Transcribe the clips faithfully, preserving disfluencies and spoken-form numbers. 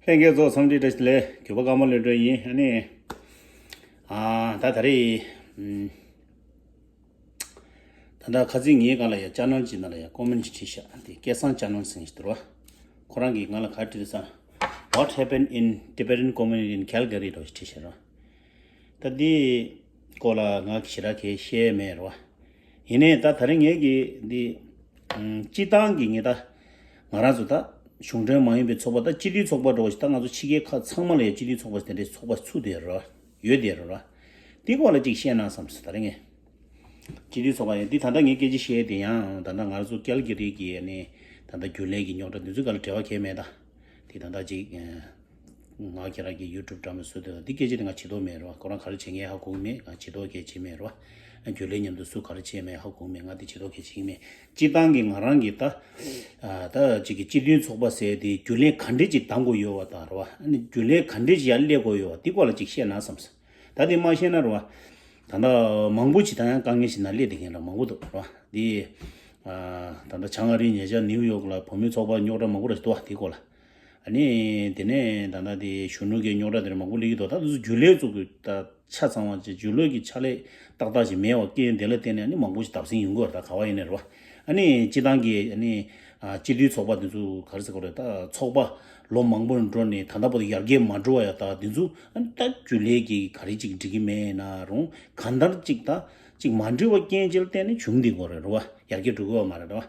ལྷན་རྒྱས་ཚོ་འཚམས་འདྲི་བཀྲ་ཤིས་བདེ་ལེགས། གུས་པ་ཀརྨ་བློ་གྲོས་ཡིན། ཨ་ནི། ཨ། ད་ད་རེས། ཨམ། ད་ལྟ་ཁ་སང་ངའི་སྒང་ལ་ཡ་ཅ་ནལ་ཅིག་ནང་ལ་ཡ་ཀོ་མེན་ཊི་བྲིས་ཤག་དེ་སྐལ་བཟང་ཅ་ནལ་ཟེར་མཁན་ཞིག་འདུག་ར། ཁོ་རང་གིས་ང་ལ་ག་རེ་བྲིས་ཟེར་ན། What happened in Tibetan community in Calgary? འདྲ་བོ་ཞིག་བྲིས་ཤག་ར། ད་འདི་སྐོར་ལ་ང་ཞེ་དྲག་གས་བཤད་མེད་རོ། ཡིན་ནའི་ད་ད་རེས་ངས་ཀྱི་འདི་ཨམ། སྤྱིར་བཏང་གི་ངས་ད་ང་རང་ཚོ་ད་གཞུང་འབྲེལ་མ་ཡིན་པའི་ཚོགས་པ། ད་སྤྱི་འཐུས་ཚོགས་པ་འདྲ་བོ་ཞིག་ད་ང་ཚོ་ཕྱི་རྒྱལ་ཁག་ཚང་མ་ལ་ཡང་སྤྱི་འཐུས་ཚོགས་པ་དེ་འདྲའི་ཚོགས་པ་ཚུགས་བསྡད་རོ། ཡོད་བསྡད་རོ་ར། འདི་སྐོར་ལ་ཅིག་བཤད་ན་བསམ་སོང་། ད་རེས་ངས་སྤྱི་འཐུས་ཚོགས་པ་ཡང་འདི་ད་ལྟ་ངས་སྐད་ཆ་བཤད་དེ་ཡང་ད་ལྟ་ང་ཚོ་ཀལ་གྷི་རི་གི་ནི་ད་ལྟ་རྒྱུན་ལས་ཀྱི་རྙོག་དྲ་འདི་ཚོ་ག་ལ་འབྲེལ་བ་གས་མེད། ད་དེ་ད་ལྟ་ཅིག་ང་ཁྱེད་རང་གི་ཡུ་ཊུབ་འདྲ་མིན་བཟོས་དུས་འདི་སྐད་ཆ་དེ་ང་བྱེད་དོ་མེད་རེད་བ། ཁོ་རང་ག་རེ་བྱེད་མཁན་ཧ་གོ་གི་མེད། ང་བྱེད་དོ་གལ་ཆེ་མེད་རེད་བ། རྒྱུན་ལས་མཉམ་དུ་སུ་ག་རེ་བྱེད་མེད་ཧ་གོ་གི་མེད། ང་དེ་བྱེད་དོ་གལ་ཆེ་གི་མེད། སྤྱིར་བཏང་གི་ང་རང་གི་ད་ད་ཅིག་གི་སྤྱི་མཐུན་ཚོགས་པ་ཟེར་དེ་རྒྱུན་ལས་ག་འདྲས་ཅིག་འདང་དགོས་ཡོད་བ་ད་རེད་བ། ཨ་ནི་རྒྱུན་ལས་ག་འདྲས་ཅིག་ཡར་སླེབས་དགོས་ཡོད་བ། དེ་སྐོར་ལ་ཅིག་བཤད་ན་བསམ་སོང་། ད་དེ་མ་བཤད་ན་རེད་བ། ད་ལྟ་མང་པོ་ཅིག་ད་ཡང་དཀའ་ངལ་ཞིག་ནང་སླེབས་བསྡད་མཁན་ར་མང་པོ་འདུག་རེད་བ། དེ་ད་ལྟ་བྱང་ཨ་རིའི་ཉེ་ཆར་ནིའུ་ཡོག་ལ་བོད་མི་ཚོགས་པ་རྙོག་དྲ་མང་པོ་ར་ཞིག་འདུག་བ། དེ་སྐོར་ལ། ཨ་ནི་དེ་ནས་ད་ལྟ་དེ་གཞོན་ནུ་གི་རྙོག་དྲ་དེ་རིགས་མང་པོ་སླེབས་ཀྱི་འདུག་ད་དུང་རྒྱུན་ལས་ཚོ་གི་ད་ཆ་ཚང་བ་ཅིག་རྒྱུན་ལས་ཀྱི་ཕྱག་ལས་ཏག་ཏག་ཅིག་མེད་པ་རྐྱེན་དེ་ལ་བརྟེན་ནས་ཨ་ནི་མང་པོ་ཞིག་བརྡབ་གསིག་ཡོང་གི་ཡོད་རེད། ད་ག་བ་ཡིན་ནའི་རེད་བ། ཨ་ནི་སྤྱི་བཏང་གི་ཨ་ནི་ཨ་སྤྱི་འཐུས་ཚོགས་པ་དེ་ཚོ་ག་རེ་ཟེར་དགོས་རེད། ད་ཚོགས་པ་ལོ་མང་པོ་འགྲོ་ནས་ད་ལྟ་བར་དུ་ཡར་རྒྱས་མ་འགྲོ་བ་ཡ། ད་དེ་ཚོ་ཨ་ནི་ད་རྒྱུན་ལས་ཀྱི་ག་རེ་ཅིག་འགྲིག་གི་མེད་ན་རུང་གང་ལྟར་ཅིག་ད་ཅིག་མ་འགྲིག་པ་རྐྱེན་ཅིག་ལ་བརྟེན་ནས་བྱུང་བསྡད་དགོས་རེད་རེད་བ། ཡར་རྒྱས་འགྲོ་གི་ཡོད་མ་རེད་རེད་བ།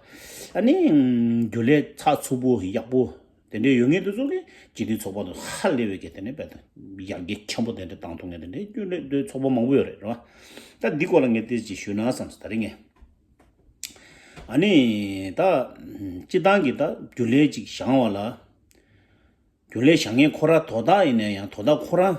ཨ་ནི་རྒྱུན་ལས་ཚགས་ཚུད་པོ་ཡག་པོ། དེ་འདྲའི་ཡོད་མཁན་དེ་ཚོ་གིས་སྤྱི་འཐུས་ཚོགས་པ་དང་ཧ་ལས་པའི་གི་དེ་ནས་དཔེ་དང་ཡར་རྒྱས་ཆེན་པོ་དེ་འདྲ་བཏང་ཐུབ་མཁན་དེ་འདྲའི་རྒྱུན་ལས་དེ་ཚོགས་པ་མང་པོ་ཡོད་རེད་རེད་བ། ད་འདི་སྐོར་ལ་ངས་ཏོག་ཙམ་ཞུས་ན་བསམ་སོང་ད་རེས་ངས། ཨ་ནི་ད་སྤྱིར་བཏང་གི་ད་རྒྱུན་ལས་ཅིག་བཞེངས་པ་ལ། རྒྱུན་ལས་བཞེངས་མཁན་ཁོ་རང་དོ་བདག་ཡིན་ན་ཡང་དོ་བདག་ཁོ་རང་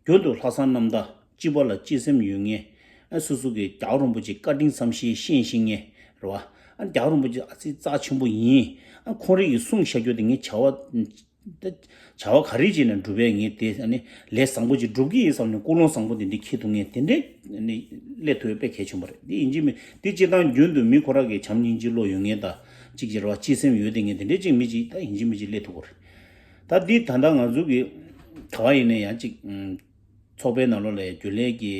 རྒྱུན་དུ་ལྷག་བསམ་རྣམ་དག་སྤྱི་པ་ལ་གཅེས་སེམས་ཡོད་མཁན། ཨ་སོ་སོ་གི་རྒྱལ་བ་རིན་པོ་ཆེ་བཀའ་དྲིན་བསམ་ཤེས་ཤེས་ཤེས་མཁན་རེད་བ། ཨ་རྒྱལ་བ་རིན་པོ་ཆེ་ཨ་ཙི་རྩ་ཆེན་པོ་ཡིན། ཨ་ཁོང་རང་གིས་གསུངས་བཞག་རྒྱུ་དེ་ངས་བྱ་བ་བྱ་བ་ག་རེ་བྱས་ནས་སྒྲུབ་པའི་ངས་དེ་ཨ་ནི་ལས་བཟང་པོ་ཅིག་སྒྲུབ་ཀྱི་ཡིན་བསམ་ནས་ཀུན་སློང་བཟང་པོ་དེ་འདྲ་འཁྱེར་ཐུབ་མཁན་དེ་འདྲའི་ཨ་ནི་སླེབས་ཐུབ་ཡ་དཔེ་གལ་ཆེན་པོ་རེད། དེ་ཡིན་གཅིག་མིན་དེ་སྤྱིར་བཏང་རྒྱུན་དུ་མི་ཁོ་རང་གི་བྱམས་སྙིང་རྗེ་བློ་ཡོད་མཁན་དང་གཅིག་གྱུར་བ་གཅེས་སེམས་ཡོད་བསྡད་མཁན་དེ་འདྲའི་གཅིག་མི་གཅིག་ད་ཡིན་གཅིག་མིན་གཅིག་སླེབས་ཐུབ་ཀྱི་རེད། ད་འདི་ད་ལྟ་ང་ཚོ་གི་ག་བ་ཡིན་ན་ཡང་ཅིག་ཚོགས་པའི་ནང་ལོགས་ལ་རྒྱུན་ལས་ཀྱི་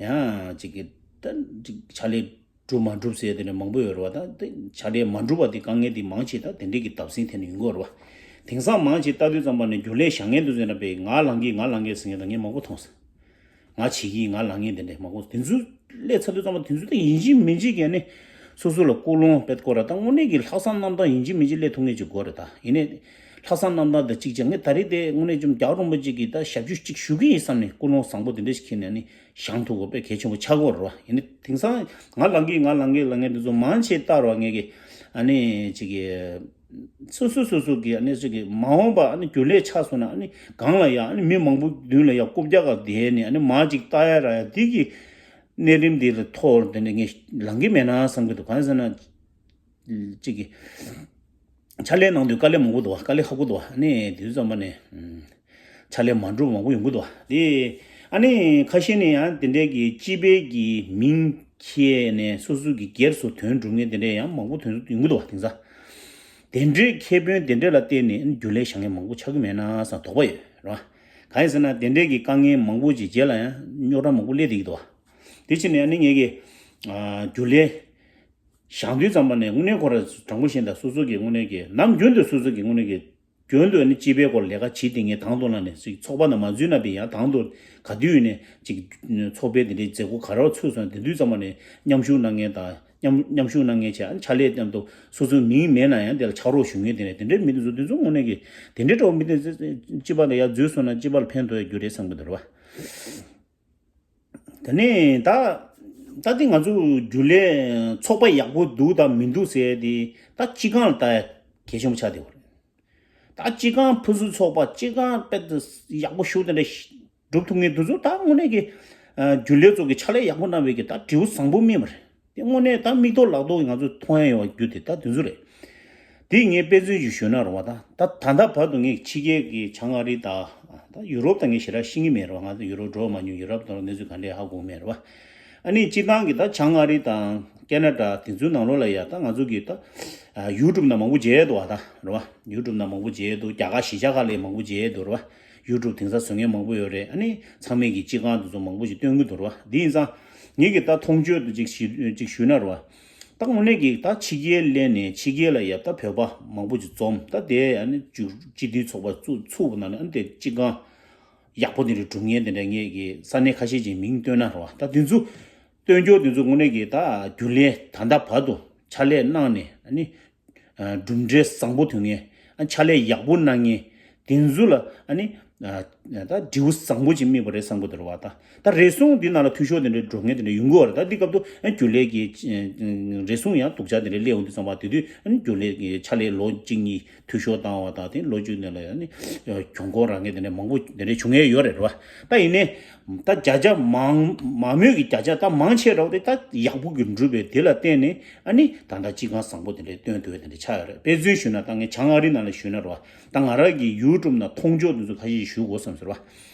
ཡང་ཅིག་གི་ད་ཅིག་ཕྱག་ལས་སྒྲུབ་མ་སྒྲུབ་ཟེར་དེ་འདྲ་མང་པོ་ཡོད་རེད་བ། ད་དེ་ཕྱག་ལས་མ་སྒྲུབ་པ་དེ་དཀའ་ངལ་དེ་མང་ཆེ་ད་དེ་འདྲས་ཀྱི་བརྡབ་གསིག་ཐེབས་ནས་ཡོང་གི་ཡོད་རེད་བ། དེང་སང་མང་ཆེ་ལྟ་དུས་ཙམ་པ་ནས་རྒྱུན་ལས་བཞེངས་མཁན་དེ་ཚོ་ཡིན་ན་པས་ང་ལངས་ཀྱི་ང་ལངས་ཀྱི་ཟེར་མཁན་ད་ངས་མང་པོ་མཐོང་སོང་། ང་བྱེད་ཀྱི་ང་ལངས་ངེས་དེ་འདྲས་མང་པོ་དེ་ཚོ་སླེབས་ཚར་དུས་ཙམ་པ་དེ་ཚོ་ད་ཡིན་གཅིག་མིན་གཅིག་གིས་ནི་སོ་སོ་ལ་ཀུན་སློང་དཔེ་སྐོར་ར་ད་དངོས་གནས་ཀྱི་ལྷག་བསམ་རྣམ་དག་ཡིན་གཅིག་མིན་གཅིག་སླེབས་ཐུབ་ངེས་ཅིག་དགོས་རེད། ད་ཡིན་ནའི་ལྷག་བསམ་རྣམ་དག་དང་གཅིག་ཀྱང་ངས་ད་རེས་དེ་དངོས་གནས་ཀྱི་རྒྱལ་བ་རིན་པོ་ཆེ་གི་ད་ཞབས་ཞུ་གཅིག་ཞུ་གི་ཡིན་བསམ་ནས་ཀུན་སློང་བཟང་པོ་དེ་འདྲས་ཞིག་འཁྱེར་ནས་ནི་བཞེངས་ཐུབ་དགོས་དཔེ་གལ་ཆེན་པོ་ཆགས་ཀྱི་ཡོད་རེད་བ། ཡིན་ནའི་དེང་སང་ང་ལངས་ཀྱི་ང་ལངས་ཀྱི་ལངས་ཀྱི་དེ་ཚོ་མང་ཆེ་ལྟ་རེད་བ། ངས་ཀྱི་ཨ་ནི་ཅིག་གི་སོ་སོ་སོ་སོ་གི་ཨ་ནི་ཅིག་གི་མ་འོངས་པ་ཨ་ནི་རྒྱུན་ལས་ཆགས་སོང་ན་ཨ་ནི་སྒང་ལ་ཡ་ཨ་ནི་མི་མང་པོ་མདུན་ལ་ཡ་རྐུབ་བཀྱག་ག་བསྡད་ནས་ཨ་ནི་མ་ཅིག་ལྟ་ཡ་ར་ཡ་དེ་གི་གནས་རིམ་འདི་ལ་ཐོག་དེ་ནས་ངས་ལངས་ཀྱི་མེད་ན་བསམ་གྱི་འདུག་གང་ཡིན་ཟེར་ན། གཅིག་གིས་ཕྱག་ལས་གནང་དུས་དཀའ་ལས་མང་པོ་འདུག་བ། དཀའ་ལས་ཁག་པོ་འདུག་བ། ཨ་ནི་དུས་ཙམ་པ་ནས་ཕྱག་ལས་མ་འགྲུབ་མང་པོ་ཡོང་གི་འདུག་བ། དེ་ཨ་ནི་ཁ་ཤས་ནས་ཡང་དེ་འདྲའི་གི་སྤྱི་པའི་གི་མིང་འཁྱེར་ནས་སོ་སོ་གི་སྒེར་སུ་དོན་སྒྲུབ་མཁན་དེ་འདྲའི་ཡང་མང་པོ་དོན་ཡོང་གི་འདུག་བ། དེང་སང་དེ་འདྲའི་ཁེ་ཕན་དེ་འདྲ་ལ་བརྟེན་ནས་རྒྱུན་ལས་བཞེངས་མཁན་མང་པོ་ཆགས་ཀྱི་མེད་ན་བསམ་དོགས་པ་ཡོད་རེད་བ། གང་ཡིན་ཟེར་ན་དེ་འདྲའི་གི་དཀའ་ངལ་མང་པོ་ཅིག་རྗེས་ལ་ཡང་རྙོག་དྲ་མང་པོ་སླེབས་བསྡད་ཀྱི་འདུག་བ། དེ་ཕྱིར་ནས་ཨ་ནི་ངས་གི་རྒྱུན་ལས་བཞེངས་དུས་ཙམ་པ་ནས་དངོས་གནས་ཁོ་ར་དྲང་པོ་བཤད་ན་སོ་སོ་གི་དངོས་གནས་ཀྱི་ནམ་རྒྱུན་དུ་སོ་སོ་གི་དངོས་གནས་ཀྱི་རྒྱུན་དུ་ནི་སྤྱི་པའི་སྐོར་ལས་ཀ་བྱེད་དེ་ངས་དང་དུ་ལ་ནས་ཅིག་ཚོགས་པ་ནང་མ་འཛུལ་ན་པའི་ཡང་དང་དུ་ག་དུས་ནས་ཅིག་ཚོགས་པའི་དེ་འདྲའི་མཛད་སྒོ་ག་རེ་ཚུགས་སོང་དེ་དུས་ཙམ་པ་ནས་མཉམ་ཞུགས་གནང་མཁན་དང་མཉམ་མཉམ་ཞུགས་གནང་མཁན་བྱས་ཨ་ནི་ཕྱག་ལས་མཉམ་དུ་སོ་སོའི་མིང་མེད་ན་ཡང་དེ་ལ་ཕྱག་རོགས་ཞུ་མཁན་དེ་འདྲ་དེ་འདྲའི་མི་དེ་ཚོ་དེ་ཚོ་དངོས་གནས་ཀྱི་དེ་འདྲའི་འདྲ་བོ་མི་དེ་ཚོ་སྤྱི་པ་ལ་ཡར་འཛུལ་སོང་ན་སྤྱི་པ་ལ་ཕན་ཐོགས་ཡ་རྒྱུ་རེད་བསམ་གི་འདུག་རེད་བ། དེ་ནས་ད་ད་ལྟ་ང་ཚོ་རྒྱུན་ལས་ཚོགས་པ་ཡག་པོ་འདུག་དང་མི་འདུག་ཟེར་དེ་ད་སྤྱི་ཁང་ལ་ལྟ་ཡ་གལ་ཆེན་པོ་ཆགས་བསྡད་ཡོད་རེད། ད་སྤྱི་ཁང་ཕུན་སུམ་ཚོགས་པ་སྤྱི་ཁང་དཔེ་ཡག་པོ་ཞིག་དེ་འདྲ་སྒྲུབ་ཐུབ་མཁན་དེ་ཚོ་ད་དངོས་གནས་ཀྱི་རྒྱུན་ལས་ཚོ་གི་ཕྱག་ལས་ཡག་པོ་གནང་བའི་གི་ད་དྲིལ་བུ་བཟང་པོ་སྨིན་པ་རེད། དེ་དངོས་གནས་ད་མིག་ཐོག་ལག་ཐོག་གི་ང་ཚོ་མཐོང་ཡ་ཡོད་པ་རྒྱུ་དེ་ད་དེ་ཚོ་རེད། དེ་ངས་དཔེ་མཚོན་ཞིག་ཞུས་ན་རེད་བ། ད་ད་ད་ལྟ་བར་དུ་ངས་ཕྱི་རྒྱལ་གྱི་བྱང་ཨ་རི་དང་ད་ཡུ་རོབ་དང་ངས་ཞེ་དྲག་ཤེས་ཀྱི་མེད་རེད་བ། ང་ཚོ་ཡུ་རོབ་འགྲོ་མ་མྱོང་། ཡུ་རོབ་དང་གནས་ཚུལ་ག་འདྲས་ཧ་གོ་མེད་རེད་བ། ཨ་ནི་སྤྱིར་བཏང་གི་ད་བྱང་ཨ་རི་དང་ཁེ་ན་ཌ་དེ་ཚོའི་ནང་ལོགས་ལ་ཡ་ད་ང་ཚོ་གི་ད་ཡུ་ཊུབ་ནང་མང་པོ་མཇལ་ཡས་འདུག་བ། ད་རེད་བ། ཡུ་ཊུབ་ནང་མང་པོ་མཇལ་ཡས་འདུག་རྒྱ་གར་གཞིས་ཆགས་ཁག་ལ་མང་པོ་མཇལ་ཡས་འདུག་རེད་བ། ཡུ་ཊུབ་དེང་སང་བཟོ་མཁན་མང་པོ་ཡོད་རེད། ཨ་ནི་ཚང་མས་གི་སྤྱི་ཁང་དེ་ཚོ་མང་པོ་ཞིག་སྟོན་གི་འདུག་རེད་བ། དེ་ཡིན་ཙང་ངེད་ཀྱི་ད་མཐོང་ཆོས་དེ་ཅིག་ཞུ་ཅིག་ཞུས་ན་རེད་བ། ད་དངོས་གནས་ཀྱི་ད་ཕྱི་རྒྱལ་སླེབས་ནས་ཕྱི་རྒྱལ་ལ་ཡ་ད་བོད་པ་མང་པོ་ཅིག་འཛོམས། ད་དེ་ཨ་ནི་སྤྱི་འཐུས་ཚོགས་པ་བཙུགས་བཙུགས་པ་ན་ནི་ཨ་ནི་དེ་སྤྱི་ཁང་ཡག་པོ་དེ་འདྲ་སྒྲུབ་མཁན་དེ་འདྲ་ངེད་ཀྱི་ས་གནས་ཁ་ཤས་ཀྱི་མིང་བཏོན་ན་རེད་བ། ད་དེ་ཚོ་སྟོན་རྒྱུ་དེ་ཚོ་དངོས་གནས་ཀྱི་ད་རྒྱུན་ལས་ད་ལྟ་བར་དུ་ཕྱག་ལས་གནང་ནས་ཨ་ནི་གྲུབ་འབྲས་བཟང་པོ་ཐོན་མཁན། ཨ་ཕྱག་ལས་ཡག་པོ་གནང་མཁན་དེ་ཚོ་ལ་ཨ་ནི་ད་འབྲས་བུ་བཟང་པོ་ཅིག་སྨིན་པ་རེད་བསམ་གི་འདུག་རེད་བ། ད་ད་རེ་ཟུང་འདི་ནང་ལ་འཐུས་ཤོར་དེ་འདྲ་འགྲོ་མཁན་དེ་འདྲ་ཡོང་གི་ཡོད་རེད། ད་འདི་སྐབས་དུ་ཨ་རྒྱུན་ལས་ཀྱི་རེ་ཟུང་ཡང་སྡུག་ཅག་དེ་འདྲ་སླེབས་འོང་དུས་ཙམ་པ་དེ་དུས་ཨ་ནི་རྒྱུན་ལས་ཀྱི་ཕྱག་ལས་ལོ་གཅིག་གཉིས་འཐུས་ཤོར་བཏང་བ་དང་དེ་ལོ་རྒྱུས་ནང་ལ་ཡང་ནི་གྱོང་གུན་རག་མཁན་དེ་འདྲ་མང་པོ་དེ་འདྲ་བྱུང་མཁན་ཡོད་རེད་རེད་བ། ད་ཡིན་ནའི་ད་བརྒྱ་ཆ་མང་མང་མོས་ཀྱི་བརྒྱ་ཆ་ད་མང་ཆེ་རག་དེ་ད་ཡག་པོ་གི་འགྲུབ་པའི་དེ་ལ་བརྟེན་ནས་ཨ་ནི་ད་ལྟ་སྤྱི་ཁང་བཟང་པོ་དེ་འདྲ་སྟོན་ཐུབ་པ་དེ་འདྲ་ཆགས་ཡོད་རེད། དཔེ་མཚོན་ཞུས་ན་ད་ངས་བྱང་ཨ་རི་ནང་ལ་ཞུས་ན་རེད་བ། ད་ང་རང་གི་ཡུ་ཊུབ་ནང་མཐོང་ཕྱོགས་དེ་ཚོ་ཁ་ཤས་ཞུ་དགོས་བསམ་ཟེར་བ།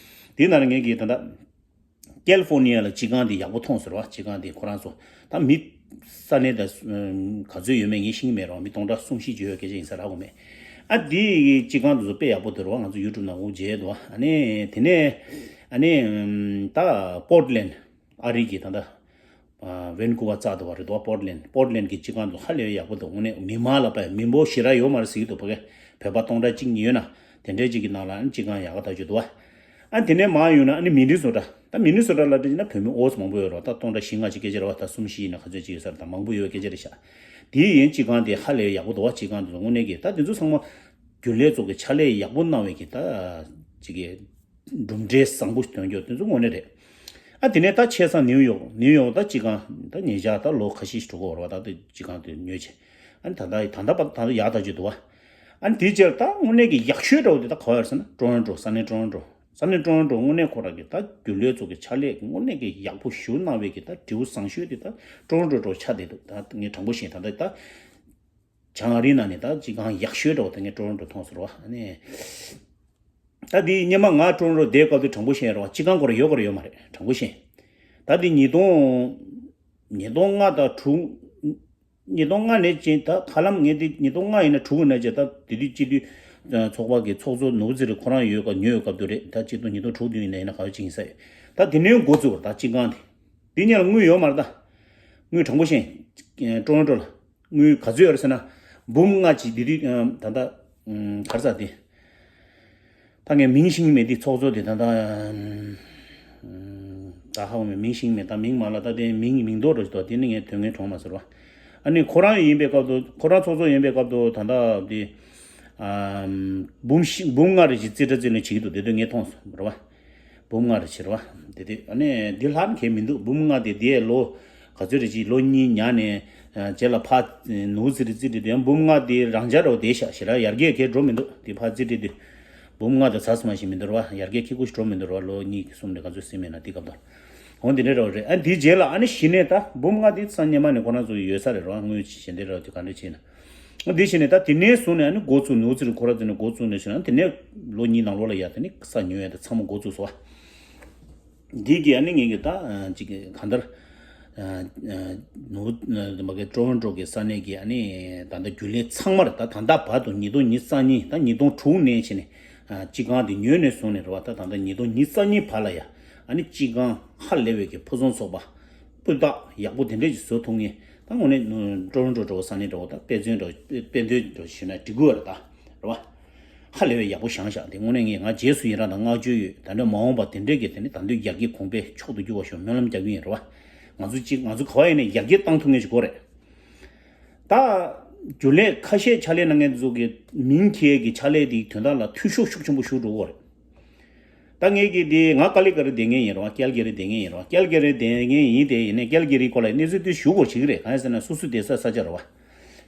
དེ་ནང་ལ་ངས་ཀྱི་ད་ལྟ་ཀེ་ལི་ཧྥོར་ནི་ཡ་ལ་སྤྱི་ཁང་དེ་ཡག་པོ་མཐོང་ཟེར་བ། སྤྱི་ཁང་དེ་ཁོ་རང་ཚོ་ད་མི་ས་གནས་ད་ག་ཚོད་ཡོད་མེད་ངས་ཤེས་ཀྱི་མེད་རུང་མི་སྟོང་ཕྲག་གསུམ་བཞི་ཅིག་ཡོད་སྐད་ཆ་ཡིན་ས་རག་གོ་མེད། ཨ་དེ་སྤྱི་ཁང་དེ་ཚོ་དཔེ་ཡག་པོ་འདུག་རེད་བ། ང་ཚོ་ཡུ་ཊུབ་ནང་འུ་མཇལ་འདུག་ཨ་ནི་དེ་ནས་ཨ་ནི་ད་པོར་ཊི་ལེན་ཌི་ཨ་རི་གི་ད་ད་ཝན་ཀུ་ཝར་རྩ་འདུག་བ་རེད་འདུག་པོར་ཊི་ལེན་ཌི། པོར་ཊི་ལེན་ཌི་གི་སྤྱི་ཁང་དེ་ཧ་ལས་ཡག་པོ་འདུག་དངོས་གནས་མི་མང་ལ་དཔེ་མི་འབོར་ཞེ་དྲག་ཡོད་མ་རེད་ཟེར་གྱི་འདུག་ཕ་གི་བོད་པ་སྟོང་ཕྲག་གཅིག་གཉིས་ཡོད་ན་དེ་འདྲའི་གཅིག་གི་ནང་ལ་ཨ་ནི་སྤྱི་ཁང་ཡག་ག་ཐག་ཆོད་འདུག་བ། ཨ་དེ་ནས་མར་ཡོང་ན་ཨ་ནི་མི་ནི་སོ་ཊ། ད་མི་ནི་སོ་ཊ་ལ་བལྟས་ན་བོད་མི་ཨོ་ཙམ་མང་པོ་ཡོད་རེད་བ། ད་སྟོང་ཕྲག་བཞི་ལྔ་ཅིག་སྐད་ཆ་རེད་བ། ད་གསུམ་བཞི་ཡིན་ན་ག་ཚོད་ཅིག་ཡོད་ས་རེད། ད་མང་པོ་ཡོད་སྐད་ཆ་རེད་ཤག་དེ་ཡིན་སྤྱི་ཁང་དེ་ཧ་ལས་ཡག་པོ་འདུག་བ། སྤྱི་ཁང་དེ་ཚོ་དངོས་གནས་ཀྱི་ད་དེ་ཚོ་ཚང་མ་རྒྱུན་ལས་ཚོ་གི་ཕྱག་ལས་ཡག་པོ་གནང་བའི་གི་ད་ཅིག་གི་གྲུབ་འབྲས་བཟང་པོ་ཐོན་རྒྱུ་དེ་ཚོ་དངོས་གནས་རེད། ཨ་དེ་ནས་ད་ཆེ་ས་ནིའུ་ཡོག་ནིའུ་ཡོག་ད་སྤྱི་ཁང་ད་ཉེ་ཆར་ད་ལོ་ཁ་ཤས་ཤིག་འགྲོ་གི་ཡོད་རེད་བ། ད་དེ་སྤྱི་ཁང་དེ་ཉོས་བྱས། ཨ་ནི་ད་ལྟ་ད་ལྟ་བར་ད་ལྟ་ཡག་ཐག་ཆོད་འདུག་བ། ཨ་ནི་དེའི་རྗེས་ད་དངོས་གནས་ཀྱི་ཡག་ཤོས་འདྲ་བོ་དེ་ད་ག་བ་ཡོད་ཟེར་ན་ཊོ་རོན་ཊོ། ས་གནས་ཊོ་རོན་ཊོ། ས་གནས་ཊོ་རོན་ཊོ་དངོས་གནས་ཁོ་རང་གི་ད་རྒྱུན་ལས་ཚོ་གི་ཕྱག་ལས་དངོས་གནས་ཀྱི་ཡག་པོ་ཞེ་པོ་གནང་བའི་གི་ད་འབྲས་བུ་བཟང་ཤོས་དེ་ད་ཊོ་རོན་ཊོ་འདྲ་བོ་ཆགས་བསྡད་འདུག་ད་ངས་དྲང་པོ་བཤད་ད་ལྟ་ད་བྱང་ཨ་རིའི་ནང་ནས་ད་སྤྱི་ཁང་ཡག་ཤོས་འདྲ་བོ་ད་ངས་ཊོ་རོན་ཊོ་མཐོང་སོང་རེད་བ། ཨ་ནི་ད་དེ་སྔོན་མ་ང་ཊོ་རོན་ཊོ་བསྡད་སྐབས་དུ་དྲང་པོ་བཤད་རེད་བ། སྤྱི་ཁང་ཁོ་རང་ཡོད་ཁོ་རང་ཡོད་མ་རེད། དྲང་པོ་བཤད། ད་དེ་ཉིས་སྟོང་ཉིས་སྟོང་ལྔ་དང་དྲུག་ཉིས་སྟོང་ལྔ་ནས་ཅིག་ད་ཧ་ལམ་ངས་དེ་ཉིས་སྟོང་ལྔ་ཡིན་ན་དྲུག་ནས་ཅིག་ད་དེ་དུས་སྤྱི་འཐུས་ཚོགས་པ་གི་ཚོགས་གཙོ་ནོར་བུ་ཚེ་རིང་ཁོ་རང་ཡོད་སྐབས་ཉོས་ཡོད་སྐབས་དུ་རེད། ད་སྤྱི་ལོ་ཉིས་སྟོང་དྲུག་དུས་ཡིན་ན་ཡིན་ན་ག་བ་ཅིག་ཡིན་ས་ཡོད། ད་དེ་ནས་འགོ་བཙུགས་པ་རེད། ད་སྤྱི་ཁང་དེ་དེ་གཉིས་ལ་དངུལ་ཡོད་མ་རེད། ད་དངུལ་དྲང་པོ་བཤད་ཊོ་རོན་ཊོ་ལ་དངུལ་ག་ཚོད་ཡོད་རེད་ཟེར་ན་འབུམ་ལྔ་ཅིག་དེ་དུས་ད་ད་ག་རེ་ཟེར་དེ། ད་ངས་མིང་ཤེས་ཀྱི་མེད། འདི་ཚོགས་གཙོ་དེ་ད་ད་ད་ཧ་གོ་མེད། མིང་ཤེས་ཀྱི་མེད། ད་མིང་མ་ལ་ད་དེ་མིང་མིང་འདོགས་འགྲོ་ཞིག་འདུག་དེ་ནི་ངས་དོན་ངན་གྲོངས་མ་ཟེར་བ། ཨ་ནི་ཁོ་རང་ཡིན་པའི་སྐབས་དུ་ཁོ་རང་ཚོགས་གཙོ་ཡིན་པའི་སྐབས་དུ་ད་ད་དེ་འབུམ་བཞི་འབུམ་ལྔ་རེ་ཞིག་རྩིས་ཁྲ་རྩིས་ལེན་བྱེད་ཀྱི་འདུག་དེ་དུས་ངས་མཐོང་སོང་རེད་བ། འབུམ་ལྔ་རེ་བྱེད་རེད་བ། དེ་དུས་ཨ་ནི་འདི་ལྷག་མཁན་མི་འདུག་འབུམ་ལྔ་དེ་དེ་ལོ་ག་ཚོད་རེ་ཅིག་ལོ་གཉིས་ཉར་ནས་རྗེས་ལ་ཕར་ནོར་བུ་ཚེ་རིང་རྩིས་ཁྲ་དེ་ཡང་འབུམ་ལྔ་དེ་རང་འཇགས་རེ་བསྡད་ཤག་ཞེ་དྲག་ཡར་རྒྱས་གས་འགྲོ་མི་འདུག་དེ་ཕར་རྩིས་ཁྲ་དེ་འབུམ་ལྔ་དེ་ཚ་ཚ་མ་ཞིག་མི་འདུག་རེད་བ། ཡར་རྒྱས་ཁྱི་ཁུ་ཞིག་འགྲོ་མི་འདུག་རེད་བ། ལོ་གཉིས་ཀྱི་གསུམ་རེ་ག་ཚོད་ཟིན་མེད་ན་དེ་སྐབས་དུ་འོ་འདི་འདྲ་རེ་བ་རེད། ཨ་དེའི་རྗེས་ལ་ཨ་ནི་གཞི་ནས་ད་འབུམ་ལྔ་དེ་ས་སྔོན་མ་ནས་ཁོ་རང་ཚོ་ཡོད་ས་རེད་རེད་བ། དངུལ་ཞེ་འདྲ་རེ་བ་དེ་ག་འདྲ་བྱས་ན། འདི་བྱས་ནས་ད་དེ་ནས་བཟུང་ནས་ཨ་ནི་འགོ་བཙུགས། ནོར་བུ་ཚེ་རིང་ཁོ་རང་ཚོ་ནས་འགོ་བཙུགས་ནས་བྱས་ན་དེ་ནས་ལོ་གཉིས་ནང་ལོགས་ལ་ཡ་དེ་ནས་ས་ཉོ་ཡ་དེ་ཚང་མ་འགོ་བཙུགས་སོང་བ། འདི་གི་ཨ་ནི་ངེད་ཀྱི་ད་ཅིག་གང་ལྟར་ནོར་བུ་མ་གི་ཊོ་རོན་ཊོ་གི་ས་གནས་ཀྱི་ཨ་ནི་ད་ལྟ་རྒྱུན་ལས་ཚང་མར་ད་ད་ལྟ་བར་དུ་ཉིས་སྟོང་ཉི་ཤུ་རྩ་གཉིས་ད་ཉིས་སྟོང་དྲུག་ནས་བྱས་ནས་སྤྱི་ཁང་དེ་ཉོས་ནས་བཟུང་ནས་རེད་བ། ད་ད་ལྟ་ཉིས་སྟོང་ཉི་ཤུ་རྩ་གཉིས་བར་ལ་ཡ་ཨ་ནི་སྤྱི་ཁང་ཧ་ལས་པའི་གི་ཕུན་སུམ་ཚོགས་པ་སྤུས་དག་ཡག་པོ་དེ་འདྲས་ཅིག་བཟོ་ཐུབ་ངེས། ད་དངོས་གནས་ཊོ་རོན་ཊོ་འདྲ་བོ་ས་གནས་འདྲ་བོ་ད་དཔེ་མཚོན་འདྲ་བོ་དཔེ་མཚོན་འདྲ་བོ་ཞུས་ན་འགྲིག་གི་ཡོད་རེད་ད། རེད་བ། ཧ་ལས་པའི་ཡག་པོ་བཞེངས་ཤག་དེ་དངོས་གནས་ངས་ང་རྗེས་སུ་ཡི་རང་དང་བསྔགས་བརྗོད་ཡོད། ད་འདྲ་མ་འོངས་པ་དེ་འདྲས་ཀྱི་དེ་ནི་ད་འདོད་ཡར་རྒྱས་གོང་འཕེལ་མཆོག་ཏུ་གྱུར་བ་ཤོག་སྨོན་ལམ་རྒྱག་གི་ཡིན། རེད་བ། ང་ཚོ་གཅིག་ང་ཚོ་ག་བ་ཡིན་ནས་ཡར་རྒྱས་བཏང་ཐུབ་ངེས་ཞིག་དགོས་རེད། ད་རྒྱུན་ལས་ཁ་ཤས་ཕྱག་ལས་གནང་མཁན་ཚོ་གི་མིང་འཁྱེར་གྱི་ཕྱག་ལས་དེའི་དོན་དག་ལ་འཐུས་ཤོར་ཤུགས་ཆེན་པོ་ཞིག་འགྲོ་གི་ཡོད་རེད། ད་ངས་ཀྱི་དེ་ང་ཀ་ལི་ཀ་རི་བསྡད་མཁན་ཡིན་རེད་བ། ཀལ་ཀ་རི་བསྡད་མཁན་ཡིན་རེད་བ། ཀལ་ཀ་རི་བསྡད་མཁན་ཡིན་དེ་ཡིན་ནའི་ཀལ་ཀ་རིའི་སྐོར་ལ་གནས་ཚུལ་དེ་ཞུ་དགོས་བྱེད་ཀྱི་རེད། གང་ཡིན་ཟེར་ན་སོ་སོ་བསྡད་ས་ས་ཆ་རེད་བ།